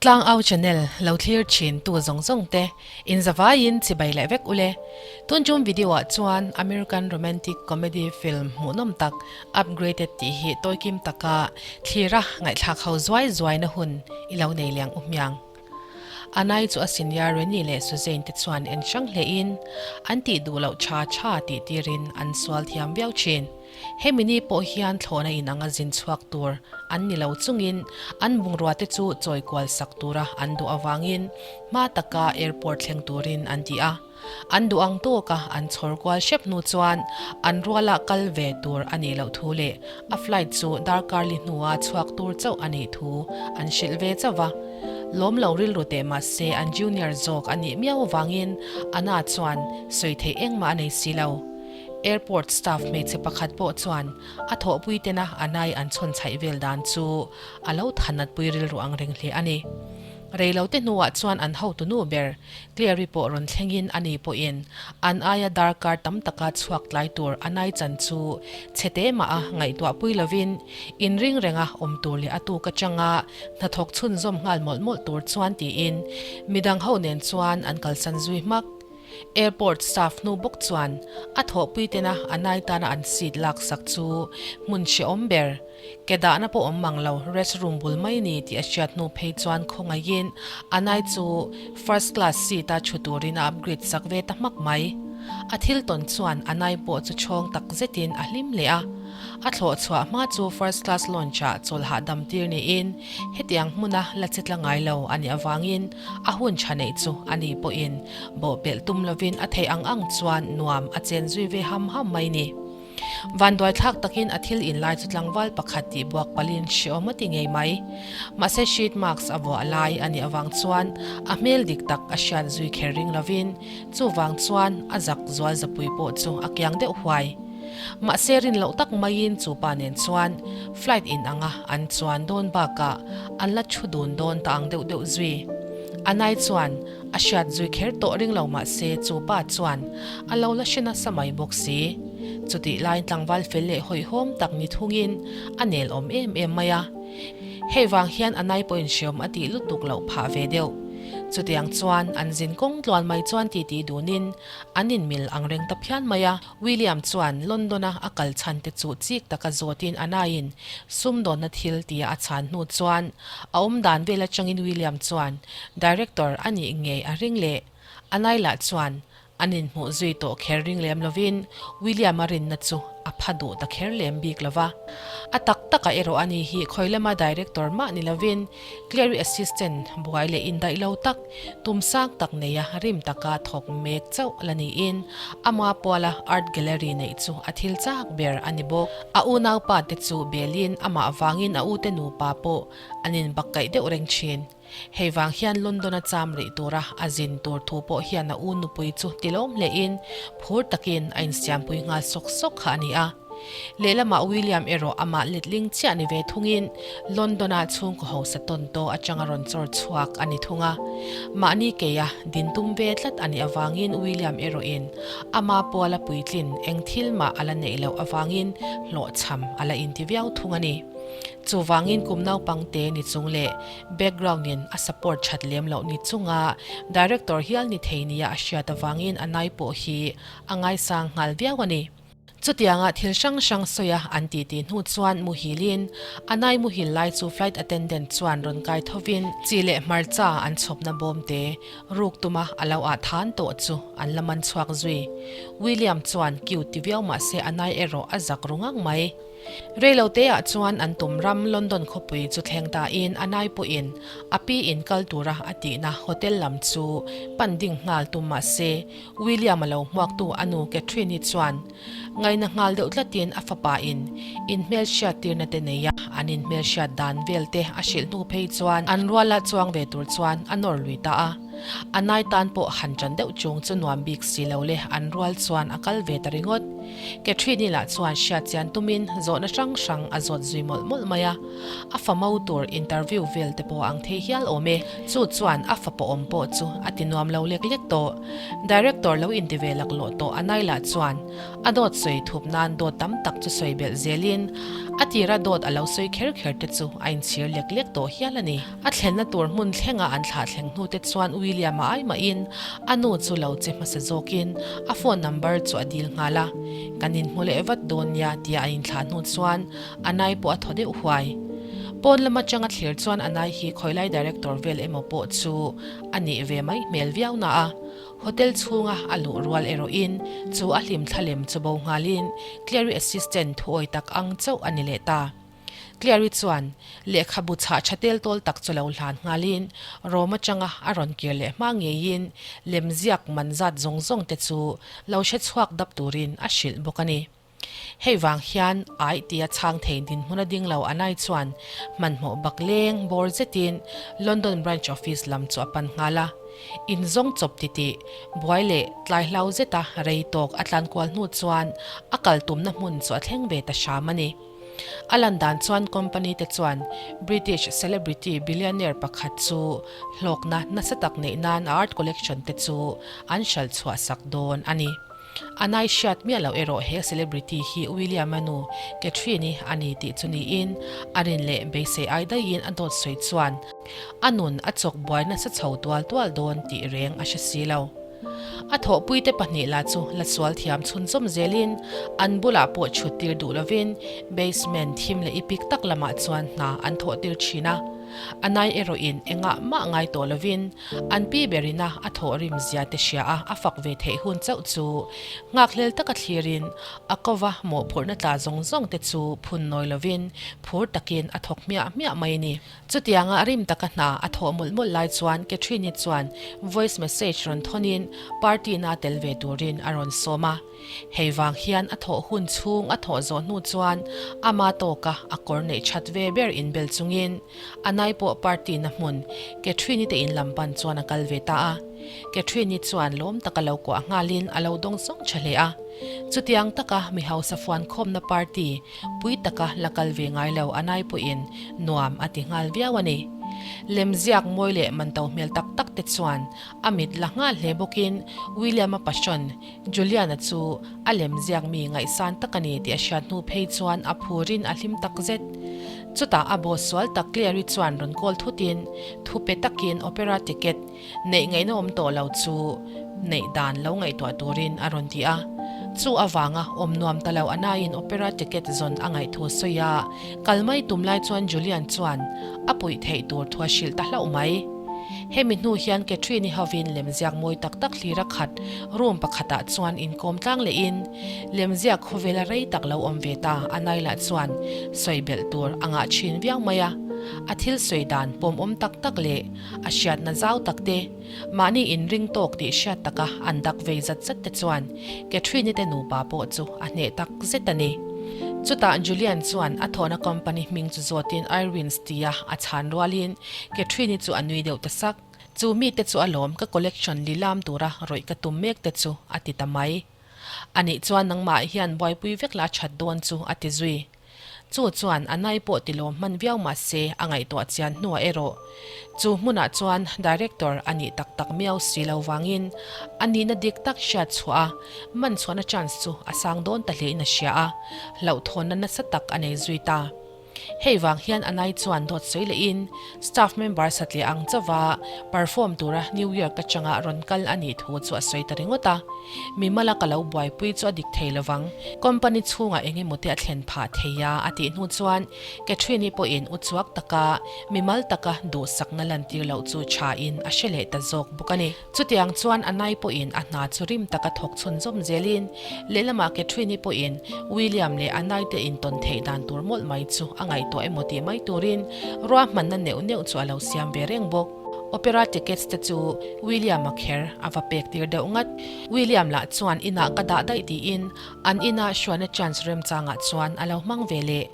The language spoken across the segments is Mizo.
Tlangau channel lo thlir thin tu zawng zawng te in zavaiin chibai leh vek ule. Tun tum video ah chuan American romantic comedy film hmuhnawm tak Upgraded tih hi tawikim taka thlira ngaihthlak ho zuai zuaina hun i lo nei liang u hmiang. Anai chu a senior Rennie leh Suzanne te chuan en hrang hlein an tih duh loh tha tha tih tirin an sual thiam viau thin. Hemi ni pawh hian thlawhna in anga zin chhuak tur an ni lo chungin an bungrua te chu chawi kual sak tura an duh avangin hma taka airport thleng turin an ti a. An duh ang tawka an chhawr kual hrep hnu chuan an ruala kal ve tur a nih loh thu leh a flight chu darkar li hnua chhuak tur chauh a nih thu an hrilh ve chauh va. Lawm lo rilru teh mahse an junior zawk a nih miau avangin Anna chuan sawi theih engmah a nei si lo. Airport staff hmeichhe pakhat pawh chuan a thawhpui tena Anna-i an chhawn chhaih vel dan chu a lo thanatpui rilru ang reng hle a ni. Reilote hnuah chuan an hotunu ber Clary pawh rawn thlengin ani pawhin an aia darkar tam taka chhuak tlai tur a nai chan chu chhete mah a ngaihtuahpui lovin inring renga awm tur leh a tuk atanga hnathawk chhunzawm nghal mawlh mawlh tur chuan tiin midang ho nen chuan an kalsan zui hmak. Airport staff hnu bawk chuan a thawhpui tena a nai tana an seat laksak chu hmun hrehawm ber Ke dahna pawh awm mang lo, rest room bul mai ni tih a hriat hnu phei chuan khawngaihin Anai chu first class seat a thu turin a upgrade sak ve ta hmak mai. A thil tawn chuan Anai pawh chu chhawng tak zetin a hlim leh a. A thlawh chhuah hma chu first class lounge ah chawl hahdam tir niin hetiang hmuna la che tla ngai lo a nih avangin a hun tha neih chu ani pawhin bawhpelh tum lovin a theih ang ang chuan nuam a chen zui ve ham ham mai ni. Vanduaithlak takin a thil inlai chu tlangval pakhat tih buak palin hreawm a ti ngei mai. Mahse sheet mask a vuah lai a nih avang chuan a hmel dik tak a hriat zui kher ring lovin chuvang chuan a zak zual zapui pawh chu a kiang deuh huai. Mahse rin loh tak maiin chu pa nen chuan flight in anga an chuan dawn bakah an la thu dun dawn ta ang deuh deuh zui. Anai chuan A hriat zui kher tawh ring lo mah se chu pa chuan a lo la hre nasa mai bawk si. Chutih laiin tlangval fel leh hawihhawm tak ni thungin a nel awm em em mai a. Hei vang hian a nai pawhin hreawm a tih lutuk loh phah ve deuh. Chutiang chuan an zin kawng tluan mai chuan titi dunin an inmil ang reng ta phian mai a. William chuan London-a a kal chhan te chu chik taka zawtin a naiin sumdawnna thil tia a chhan hnu chuan a awm dan vel atangin William chuan Director a nih ngei a ring leh a nai lah chuan an inhmuh zui tawh kher ring lem lovin William-a rinna chu a pha duh ta kher lem bik lova. A tak takah erawh ani hi khawi lama Director mah ni lovin Cleary Assistant buai leh indaih lo tak, tum sang tak neia rim taka thawk mek chauh la niin ama puala Art Gallery neih chu a thil chak ber a ni bawk. A unaupa te chu belin amah vangin a ute nupa pawh an inbakkaih deuh reng thin. Hei vang hian London-a cham rih tura a zin tur thu pawh hian a u nupui chu tilawm hlein phur takin a insiampui nghal sawk sawk kha a ni a. Lehlamah William erawh amah letling chiah ni ve thungin London-a chhungkaw hausa tawn taw atanga rawn chawr chhuak a ni thung a. Mahni keia din tum ve tlat a nih avangin William erawhin ama puala puitlin eng thil mah a la neih loh avangin hlawhchham a la inti viau thung a ni. Chuvangin kum naupangte ni chung leh background-in a support that lem loh ni chunga director hial ni thei nia a hriat avangin a nai pawh hi a ngaisang nghal viau a ni. Chutianga thil hrang hrang sawi a an titi hnu chuan muhilin a nai muhil lai chu flight attendant chuan rawn kai thovin chi leh hmarcha an chhawpna bawmte ruk tuma a lo ah than tawh chu an la man chhuak zui. William chuan cute ti viau mahse a nai erawh a zak ru ngang mai. Reiloteah chuan an tum ram London khawpui chu thleng tain a nai pawhin a pi in kal tura a tihna hotel lam chu pan ding nghal tum mahse William-a lo hmuaktu a nu Catherine-i chuan ngaina nghal deuh tlatin a fapa in inhmelhriat tirna te nei a, an inhmelhriat dan vel te a hrilh hnu phei chuan an ruala chuang ve tur chuan a nawr lui ta a. A nai tan pawh han ṭan deuh chung chu nuam bik si lo le an rual chuan a kal ve ta ringawt. Catherine-i lah chuan hriat chian tumin zawhna hrang hrang a zawt zui mawlh mawlh mai a. A fa mo tur interview vel te pawh a ang thei hial awm e. Chu chuan a fapa awm pawh chu a ti nuam lo lek lek tawh. Director lo inti ve laklawh tawh a nai lah chuan A dawt sawi thup nan dawt tam tak chu sawi belh zelin a tira dawt a lo sawi kher kher te chu a inchhir lek lek tawh hial a ni. A thlenna tur hmun thlenga an thlah thleng hnu te chuan William-a ai mahin a nu chu lo che hmasa zawkin a phone number chu a dil nghal a, Kan inhmu leh vat dawn nia tia a inthlah hnu chuan a nai pawh a thaw deuh huai. Pawn lam atanga thlir chuan a nai hi khawilai director vel emaw pawh chu a nih ve mai hmel viau na a, Hotel chhunga a luh rual erawhin chu a hlim thlalem chu bo nghalin Clary assistant thuawi tak ang chauh a ni leh ta. Clary chuan lehkhabu chhah tha tel tawl tak chu lo hlan nghalin Rome atanga a rawn kir leh hma ngeiin lemziak man zat zawng zawng te chu lo hre chhuak dap turin a hrilh bawk a ni. Hei vang hian ai tia chhang thei dinhmun a ding lo Anai chuan hmanhmawh bak leng bawr zetin London branch office lam chu a pan nghal a. Inzawng chawp titih, buai leh tlai hlau zeta rei tawk a tlan kual hnu chuan a kal tumna hmun chu a thleng ve ta hram a ni. A lan dan chuan company te chuan British celebrity billionaire pakhat chu hlawkna nasa tak neih nan a art collection te chu an hralh chhuah sak dawn a ni. A nai hriat miah loh erawh he celebrity hi William-a nu Catherine-i a ni tih chu niin a rin leh beisei ai daihin a dawt sawi chuan a nun a chawk buai nasa chho tual tual dawn tih reng a hre si lo. A thawhpuite pahnih lah chu la sual thiam chhunzawm zelin an bulah pawh chhut tir duh lovin basement thim leh ipik tak lamah chuan hna an thawh tir thin a. A nai erawhin engah mah ngai tawh lovin An pi berina a thawhrim zia te hria a, a fak ve theih hun chauh chu nghakhlel taka thlirin a kova mawhphurhna tla zawng zawng te chu phun nawi lovin phur takin a thawk hmiah hmiah mai a ni. Chutianga rim taka hna a thawh mawlh mawlh lai chuan Catherine-i chuan voice message rawn thawnin party na tel ve turin a rawn sawm a. Hei vang hian a thawh hun chhung a thawh zawh hnu chuan ama tawka a kawr neih that ve ber inbel chungin A nai pawh party na hmun Catherine-i te in lam pan chuan a kal ve ta a. Catherine-i chuan lawm taka lo kuah nghalin a lo dawng zawng tha hle a. Chutiang taka mi hausa fuan khawmna party pui taka la kal ve ngai lo a nai pawhin nuam a ti nghal viau a ni. Lemziak mawi leh manto hmel tak tak te chuan a mit la nghal hle bawkin William-a passion Julian-a chu a lemziak mi ngaihsan tak a ni tih a hriat hnu phei chuan a phurin a hlim tak zet. Chutah a boss sual tak Clary chuan rawn call thutin thu pe takin opera ticket neih ngaihna awm tawh lo chu neih dan lo ngaihtuah turin a rawn ti a. Chu avanga awm nuam ta lo a naiin opera ticket zawn a ngaih thu a sawi a, kal mai tum lai chuan Julian chuan a puih theih tur thu a hrilh ta hlauh mai. Hemi hnu hian Catherine-i hovin lemziak mawi tak tak hlir a khat room pakhatah chuan inkawm tlang lehin lemziak khawvela rei tak lo awm ve ta a Naila chuan sawi belh tur a ngah thin viau mai a. A thil sawi dan pawmawm tak tak leh a hriatna zau tak te, mahni inring tawk tih hriat taka an dak vei zat zat te chuan Catherine-i te nupa pawh chu a hneh tak zet a ni. Chutah Julian chuan a thawhna company hming chu zawtin Irwin's tia a chhan rualin Catherine-i chu a nui deuh ta sak. Chu mite chu alawm ka collection lilam tura rawih ka tum mek te chu a ti ta mai. Anih chuan nangmah hian buaipui vek la that dawn chu a ti zui. Chu chuan a nai pawh ti lawm hman viau mah se a ngaihtuah chian hnuah erawh chu hmunah chuan director a nih tak tak miau si lo vangin a nihna dik tak hriat chhuah a man chhuahna chance chu a sang dawn ta hlein a hria a, hlauhthawnna nasa tak a nei zui ta. Hei vang hian Anai chuan dawt sawi lehin staff member satliah ang chauva perform tura New York atanga rawn kal a nih thu chu a sawi ta ringawt a. Mimala ka lo buaipui chu a dik thei lovang, company chhungah eng emaw te a thlen phah thei a a tih hnu chuan Catherine-i pawhin uchuak taka mimal taka duhsakna lantir loh chu thain a hre leh ta zawk bawk a ni. Chutiang chuan Anai pawhin a hna chu rim taka thawk chhunzawm zelin lehlamah Catherine-i pawhin William leh Anai te intawn theih dan tur mawlh mai chu a ngaihtuah emaw tih mai turin ruahmanna neuh neuh chu a lo siam ve reng bawk. Opera tickets te chu William-a kher a va pek tir deuh ngat. William lah chuan inah ka dah daih tiin an ina hruaina chance remchangah chuan a lo hmang ve leh.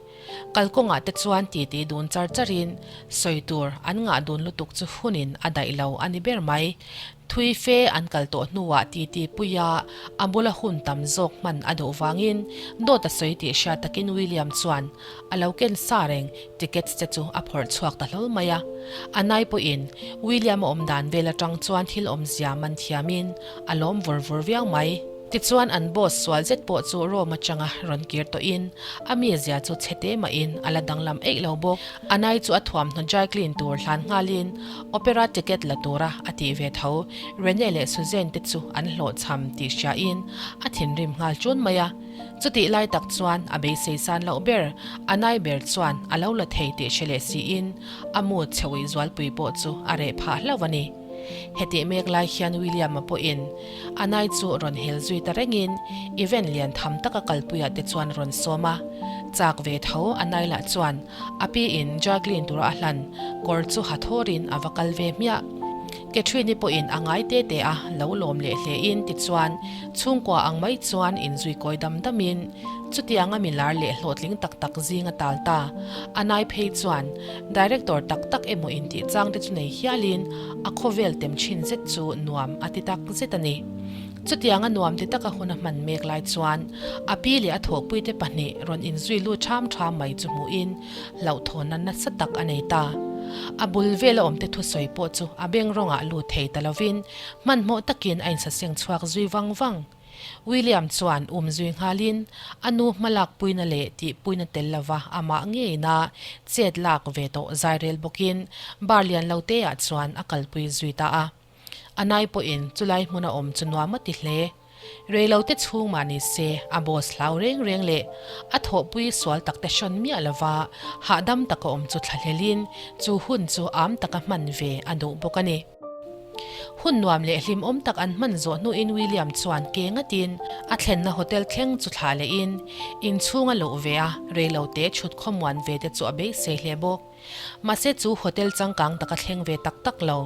Kalkawngah te chuan titi dun char charin sawi tur an ngah dun lutuk chu hunin a daih lo a ni ber mai. Thui fe an kal tawh hnuah titi puia a bula hun tam zawk hman a duh vangin dawt a sawi tih hriat takin William chuan a lo ken sa reng tickets te chu a phawrh chhuak ta hlawl mai a. A nai pawhin William a awm dan vel atang chuan thil awmzia man thiamin a lawm vur vur viau mai. Tichuan an boss sual zet pawh chu Rome atanga rawn kir tawhin a mizia chu chhe te mahin a la danglam eih lo bawk. A nai chu a thuamhnaw dry clean tur hlan nghalin opera ticket la tura a tih ve tho. Rene leh Suzanne te chu an hlawhchham tih hriain a thinrim nghal chun mai a. Chutih lai tak chuan a beisei san loh ber, a nai ber chuan a lo la thei tih hre leh siin a mood chheuih zualpui pawh chu a reh phah hlauh a ni. Hetih mek lai hian William-a pawhin a nai chu rawn hel zui ta rengin event lian tham taka kalpuiah te chuan a rawn sawm a. Chak ve tho a nai lah chuan a piin Jacqueline tura a hlan kawr chu ha thawrin a va kal ve hmiah. Catherine-i pawhin a ngai te te a lo lawm leh hlein tichuan chhungkua ang mai chuan inzui kawi dam damin chutianga mi lar leh hlawhtling tak tak zing a tal ta. A nai phei chuan Director tak tak emaw intih chang te chu nei hialin a khawvel tem thin zet chu nuam a ti tak zet a ni. Chutianga nuam ti taka hun a hman mek lai chuan a pi leh a thawhpuite pahnih rawn inzui lut ṭham ṭham mai chu hmuhin hlauhthawnna nasa tak a nei ta. A bul vela awmte thusawi pawh chu a beng rawngah lut thei ta lovin hmanhmawh takin a insaseng chhuak zui vang vang. William chuan um zui nghalin a nu hmalak puina leh tihpuina tel lova amah ngeina chet lak ve tawh zai rel bawkin bar lian lo te ah chuan a kalpui zui ta a. A nai pawhin chulai hmuna awm chu nuam a ti hle. Reilote chhung mah ni se a boss hlau reng reng leh a thawhpui sual takte hrawn miah lova hahdam taka awm chu thlahlelin chu hun chu am taka hman ve a duh bawk a ni. Hun nuam leh hlimawm tak an hman zawh hnuin William chuan ke ngatin a thlenna hotel thleng chu thlah lehin inchhung a luh ve a, reilote chhut khawmuan ve te chu a beisei hle bawk. Mahse chu hotel changkang taka thleng ve tak tak lo,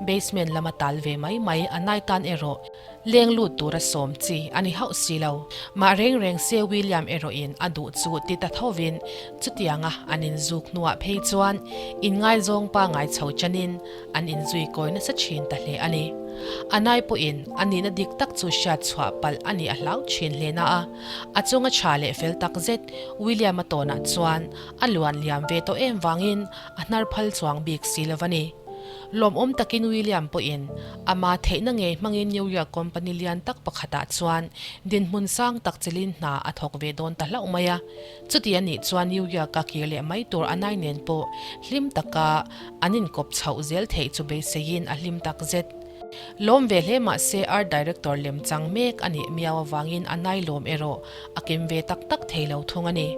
basement lama tal ve mai mai a nai tan erawh Leng lut tura sawm chi a ni hauh si lo. Mah reng reng se William erawhin a duh chu ti ta thovin chutianga an inzuk hnuah phei chuan inngaizawng pangngai chho chanin an inzui kawi nasa thin ta hle a ni. A nai pawhin a nihna dik tak chu hriat chhuah palh a nih a hlau thin hle na a, a chunga tha leh fel tak zet William-a tawnah chuan a luan liam ve tawh em vangin a hnar phal chuang bik si lo a ni. Lawmawm takin William pawhin ama theihna ngei hmangin New York company lian tak pakhatah chuan dinhmun sang tak chilin hna a thawk ve dawn ta hlauh mai a. Chuti a nih chuan New York-a kir leh mai tur a nai nen pawh hlim taka an inkawp chhoh zel theih chu beiseiin a hlim tak zet. Lawm ve hle mah se art director lem chang mek a nih miau avangin a nai lawm erawh a kim ve tak tak thei lo thung a ni.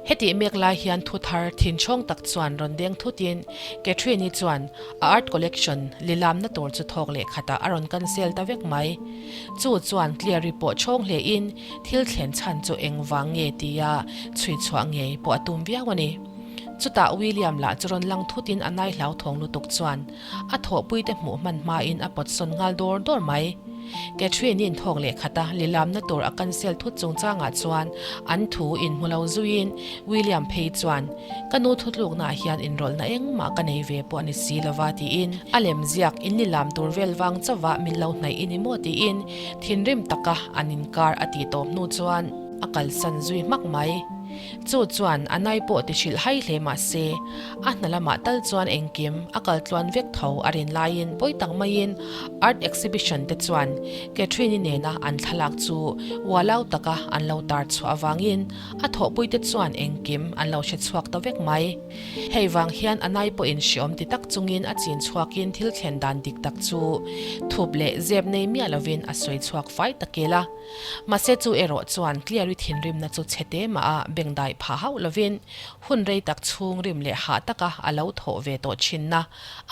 Hetih mek lai hian thu thar thinchhawng tak chuan rawn deng thutin Catherine-i chuan a art collection lilamna tur chu thawk leh khatah a rawn cancel ta vek mai. Chu chuan Claire-i pawh chhawng hlein thil thlen chhan chu engvang nge tia chhui chhuah ngei pawh a tum viau a ni. Chutah William lah chu rawn lang thutin a nai hlauthawng lutuk chuan A thawhpuite hmuh hman hmain a pawt sawn nghal dawr dawr mai. Catherine-i'n thawk leh khat a, lilamna tur a cancel thut chungchangah chuan an thu inhmu lo zuiin William phei chuan, Ka nu thutluknaah hian inrawlhna engmah ka nei ve pawh a ni si lova tiin a lem ziak in lilam tur vel vang chauhva min lo hnaih i ni maw tiin thinrim taka an inkar a tih tawp hnu chuan a kalsan zui hmak mai. Chu chuan a nai pawh ti hrilh hai hle mah se, a hna lamah tal chuan engkim a kal tluan vek tho a rin laiin pawi tak maiin art exhibition te chuan Catherine-i nena an thlalak chu ualau taka an lo tar chhuah avangin a thawhpuite chuan engkim an lo hre chhuak ta vek mai. Hei vang hian a nai pawhin hreawm ti tak chungin a chin chhuakin thil thlen dan dik tak chu thup leh zep nei miah lovin a sawi chhuak fai ta kel a. Mahse chu erawh chuan Cleary thinrimna chu chhe te mah a bengdai phah hauh lovin hun rei tak chhung rim leh hah taka a lo thawh ve tawh thinna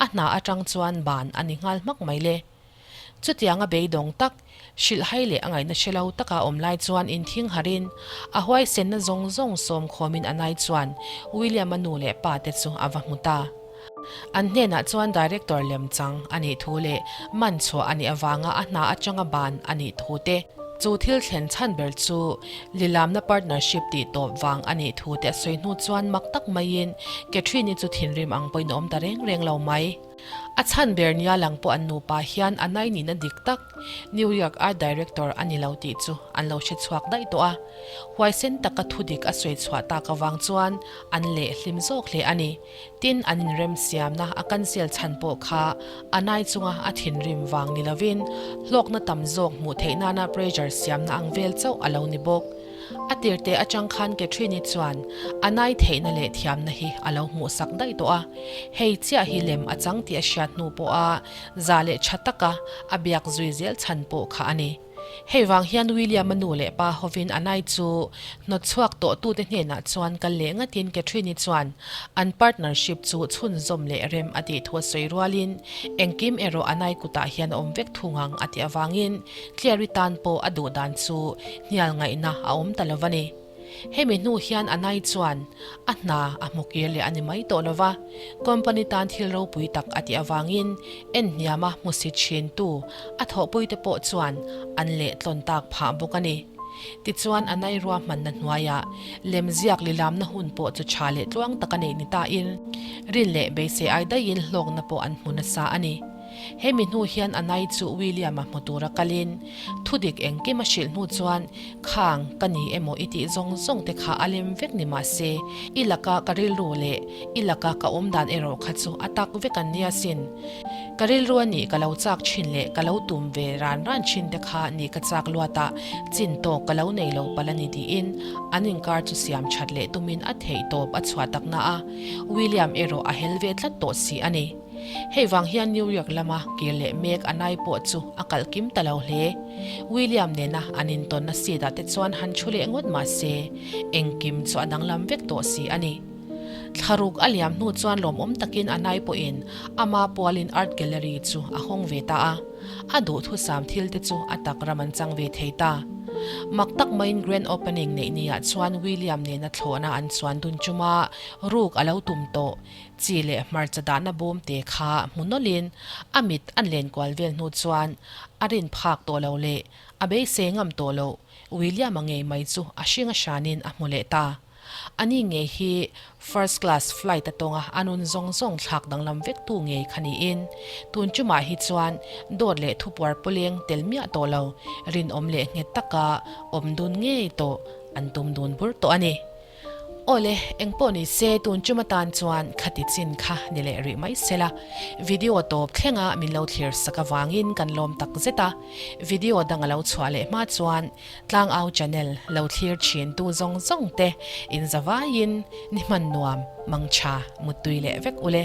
a hna atang chuan ban a ni nghal hmak mai le. Chutianga beidawng tak, hrilhhai leh a ngaihna hre lo taka awm lai chuan inthing harin a huaisenna zawng zawng sawm khawmin a nai chuan William-a nu leh pa te chu a va hmu ta. An hnenah chuan Director lem chang a nih thu leh man chhuah a nih avanga a hna atanga ban a nih thu te. Chu thil thlen chhan ber chu lilamna partnership tih tawp vang a nih thu te a sawi hnu chuan mak tak maiin Catherine-i chu thinrim ang pawhin a awm ta reng reng lo mai. A chhan ber nia lang pawh an nupa hian a nai nihna dik tak New York Art Director a ni lo tih chu an lo hre chhuak daih tawh a. Huaisen taka thudik a sawi chhuah tak avang chuan an leh hlim zawk hle a ni. Tin, an inremsiamna a cancel chhan pawh kha a nai chunga a thinrim vang ni lovin hlawkna tam zawk hmuh theih nana pressure siamna ang vel chauh a lo ni bawk. A tirte atang khan Catherine-i chuan a nai theihna leh thiamna hi a lo hmuhsak daih tawh a, hei chiah hi lem a chang tih a hriat hnu pawha za leh tha taka a biak zui zel chhan pawh kha a ni. Hei vang hian William-a nu leh pa hovin Anai chu hnawt chhuak tawh tute hnenah chuan kal leh ngatin Catherine-i chuan an partnership chu chhunzawm leh rem a tih thu a sawi rualin engkim erawh Anai kutah hian a awm vek thung ang a tih avangin Claire-i tan pawh a duh dan chu hnial ngaihna a awm ta lo va ni. Hemi hnu hian Anai chuan a hna a hmu kir leh a ni mai tawh lo va, company tan thil ropui tak a tih avangin en hniama hmusit thintu a thawhpuite pawh chuan an leh tlawn tak phah bawk a ni. Tichuan Anai ruahmanna hnuaiah lemziak lilamna hun pawh chu tha leh tluang tak a neih ni tain rin leh beisei ai daihin hlawkna pawh an hmu nasa a ni. Hemi hnu hian Anai chu William-a hmu tura kalin thudik engkim a hrilh hnu chuan Khang, ka ni emaw i tih zawng zawng te kha a lem vek ni mahse, i laka ka rilru leh i laka ka awm dan erawh kha chu a tak vek an nia sin. Ka rilru a nih ka lo chak thin leh ka lo tum ve ran ran thin te kha nih ka chak luat a, chin tawk ka lo nei lo palh a ni tiin an inkar chu siam that leh tumin a theih tawp a chhuah tak na a, William erawh a hel ve tlat tawh si a ni. Hei vang hian New York lama kir leh mek a nai pawh chu a kalh kim ta lo hle. William nena an intawnna seat ah te chuan han thu leh ngawt mah se, engkim chu a danglam vek tawh si a ni. Thlaruk a liam hnu chuan lawmawm takin a nai pawhin ama pualin art gallery chu a hawng ve ta a, a duhthusam thil te chu a tak ram an chang ve thei ta. Mak tak maiin grand opening neih niah chuan William nena thlawhna an chuan dun chuma ruk a lo tum tawh. Chi leh hmarcha dahna bawm te kha hmu nawlhin a mit an len kual vel hnu chuan a rin phak tawh lo leh a beisei ngam tawh loh William-a ngei mai chu a hring a hranin a hmu leh ta. Ani ngei hi first class flight a tawnga a nun zawng zawng thlak danglam vek tu ngei kha niin tun chumah hi chuan dawt leh thupuar pawleng tel miah tawh lo rinawm leh nghet taka awm dun ngei tawh an tum dun bur tawh a ni. Awle, engpawh ni se tun chum atan chuan khati chin kha ni leh rih mai se la. Video tawp thlenga min lo thlir sak avangin kan lawm tak zet a. Video dang a lo chhuah leh hma chuan Tlangau channel lo thlir thin tu zawng zawng te in zavaiin ni hman nuam, mangtha, muttui leh vek ule.